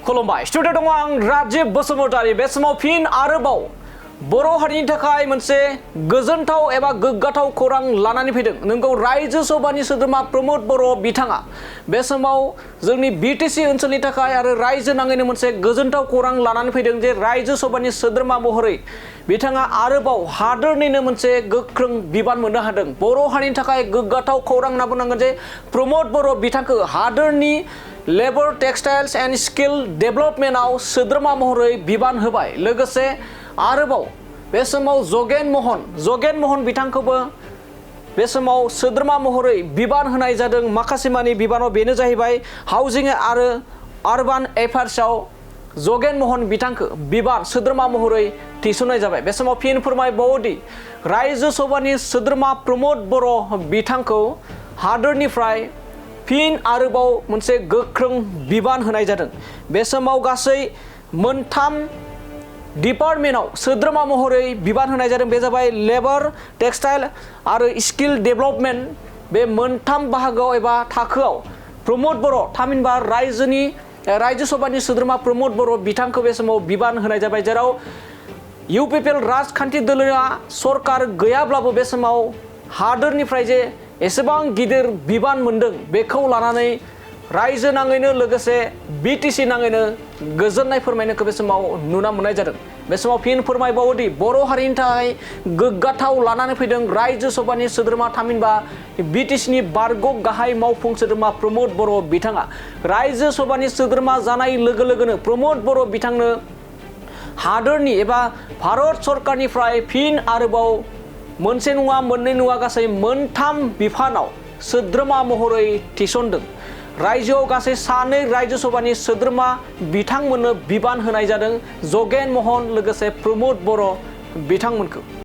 खुलुमबाय स्टुडिअ दङ आं राजिब बसुमतारी बे समाव फिन आरोबाव बर' हारिनि थाखाय मोनसे गोजोनथाव एबा गोग्गाथाव खौरां लानानै फैदों। नोंगौ रायजो सभानि सोद्रोमा प्रमद बर' बिथाङा बे समाव जोंनि बिटिसि ओनसोलनि थाखाय आरो रायजो नाङैनो मोनसे गोजोनथाव खौरां लानानै फैदों जे रायजो सभानि सोद्रोमा महरै बिथाङा आरोबाव हादोरनिनो मोनसे गोख्रों बिबान मोननो हादों। बर' हारिनि थाखाय गोग्गाथाव खौरां होनना बुंनांगोन जे प्रमद बर' बिथांखौ हादोरनि लेबर टेक्सटाइल्स एन्ड स्किल डेभेलपमेन्टआव सोद्रोमा महरै बिबान होबाय। लोगोसे आरोबाव बे समाव जगेन महन बिथांखौबो बे समाव सोद्रोमा महरै बिबान होनाय जादों। माखासे मानि बिबानाव बेनो जाहैबाय हाउजिं आरो आरबान एफेयार्सआव जगेन महन बिथांखौ बिबान सोद्रोमा महरै थिसननाय जाबाय। बे समाव फिन फोरमायबावोदि रायजो सभानि सोद्रोमा प्रमद बर' बिथांखौ हादोरनिफ्राय फिन आरोबाव मोनसे गोख्रों बिबान होनाय जादों। बे समाव गासै मोनथाम डिपार्टमेन्टआव सोद्रोमा महरै बिबान होनाय जादों। बे जाबाय लेबर टेक्सटाइल आरो स्किल डेभेलपमेन्ट। बे मोनथाम बाहागोआव एबा थाखोआव प्रमद बर' थामहिनबा रायजो सभानि सोद्रोमा प्रमद बर' बिथांखौ बे समाव बिबान होनाय जाबाय। जेराव इउपिपिएल राजखान्थि दोलोआ सरकार गैयाब्लाबो बे समाव हादोरनिफ्राय जे एसेबां गिदिर बिबान मोनदों बेखौ लानानै रायजो नाङैनो लोगोसे बिटिसि नाङैनो गोजोननाय फोरमायनायखौ बे समाव नुना मोननाय जादों। बे समाव फिन फोरमायबावोदि बर' हारिनि थाखाय गोग्गाथाव लानानै फैदों रायजो सभानि सोद्रोमा थामहिनबा बिटिसिनि बारग' गाहाय मावफुं सोद्रोमा प्रमद बर' बिथाङा रायजो सभानि सोद्रोमा जानाय लोगो लोगोनो प्रमद बर' बिथांनो हादोरनि एबा भारत सरकारनिफ्राय फिन आरोबाव मोनसे नङा मोननै नङा गासै मोनथाम बिफानाव सोद्रोमा महरै थिसनदों। रायजोआव गासै सानै रायजो सभानि सोद्रोमा बिथांमोननो बिबान होनाय जादों जगेन महन लोगोसे प्रमद बर' बिथांमोनखौ।